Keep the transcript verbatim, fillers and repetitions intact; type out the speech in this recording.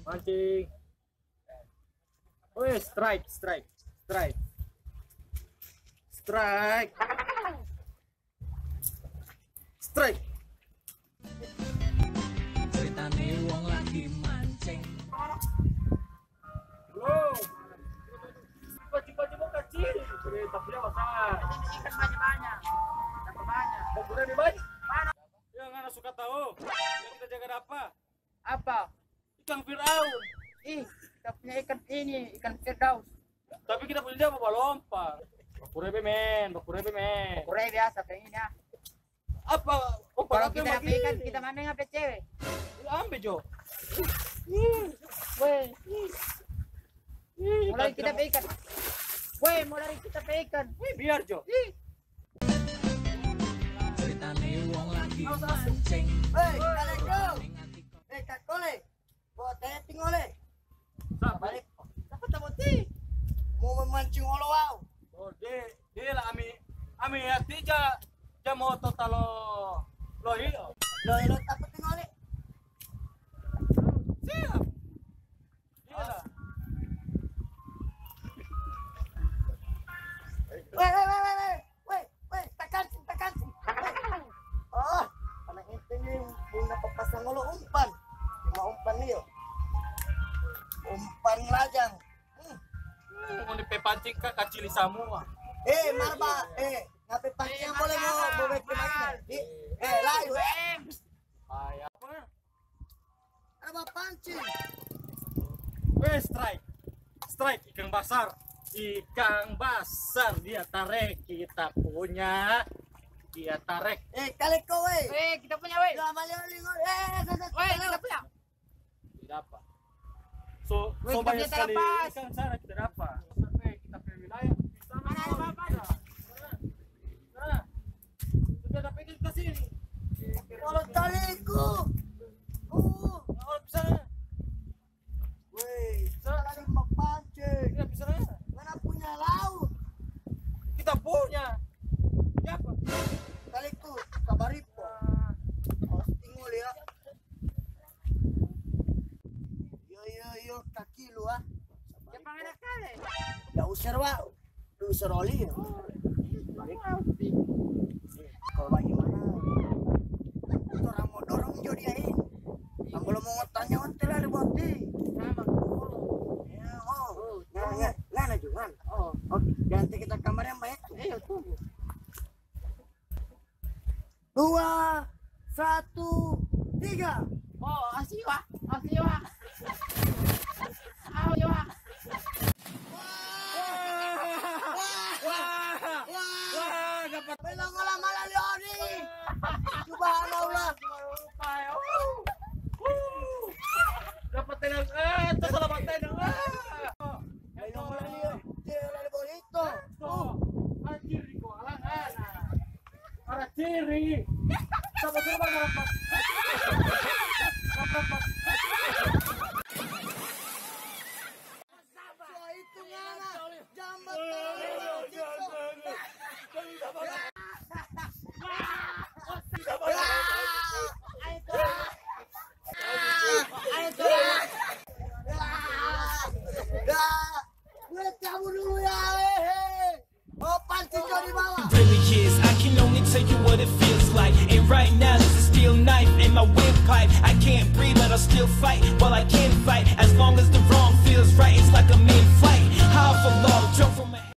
Mancing. Weh, strike, strike, strike. Strike. Strike. Ceritane wong lagi mancing. Bro. Baju-baju mau kacil. Oke, tapi dia besar. Ini ikan banyak-banyak. Dapat banyak. Ukuran lebih banyak. Mana? Ya, ngana suka tahu. Yang kita jaga ada apa? Apa? Ikan Fir'aun. Ih, kita punya ikan ini, ikan Firdaus. Tapi kita punya dia apa balompa? Baku rebe, men, baku rebe, men. Baku rebe biasa, pengen ya. Apa? Oh, kalau kita dapat ikan, kita mana yang ambil cewek? Ambil, Jo. Weh. Ih, mulai kita pe ikan. Weh, mulai kita pe ikan. Weh, biar, Jo. Ih. Ceritane wong lagi mancing. Hei, Kak Leko. Eh, Kak Kole. Bo teti ngole. Sapa? Balik. Sapa tamu ti? Mau memancing olo wau. Oh, de, de la ami, ami ya tija, ja moto talo lo hilo. Lo hilo tapu ti ngole. Siap. Iya. Weh, weh, weh, weh, weh. Weh, weh, takancing, takancing. Weh. Oh, anak ente ni pung dapa pasang ngolo umpan. Cuma umpan ni, yo. Umpan lajang. Hmm. Hmm, ngoni pe pancing ka kacili samua. Eh, Marba, eh, ngape pancing yang boleh mo, mo bek kemari? Eh, layu, eh. Bahaya. Ada bapancing. Weh, strike. Strike, ikang basar. Ikang basar, dia tarek. Kita punya. Dia tarek. Eh, Kaleko, weh. Weh, kita punya, weh. Ya, mali, mali, mali. Eh, eh, eh, eh, weh, kita punya. Tidak apa. So, weh, so kita banyak sekali ikan sana kita dapat. Sampai kita pe wilayah. Mana ada apa-apa? Nah, sudah dapat ikan ke sini. Kalau taliku. Oh, kalau bisa. Weh, kita lagi mapancing. Tidak bisa. Mana punya laut? Kita punya. Siapa? Taliku, kabaripo. Awas tinggal ya. Yo, yo, yo, kaki lu, ah. Jepang enak kali. Nggak usah, Wak. Lu usah oli, ya. Oh, iya, Jepang mau. Kalau bagaimana? Itu orang mau dorong jo dia, eh. Yang belum mau tanya, ontel ada buat, eh. Sama. Ya, oh. Oh, nah, ya, ngana juga. Oh. Oke, nanti kita kamar yang baik. Iya, tunggu. Dua, satu, tiga. Oh, asiwa, asiwa. Asiwa. Wah, wah, wah, wah, dapat. Belum malam-malam, Leoni. Subhanallah. Dapat tenang, eh, itu selamat tenang. Eh. Belum malam, Leoni. Dia lari bonito. Tuh. Anjir, di koala, eh. Arah kiri. Sama-sama merapat. Merapat. Wah, itu ngana. Jambat. Ayo, tuh. Ayo, tuh. Gue cabut dulu ya, eh, eh. Oh, pancing jo di bawah. Really is. I can only tell you what it feels like. And right now, there's a steel knife in my windpipe. I can't breathe, but I'll still fight. While I can fight, as long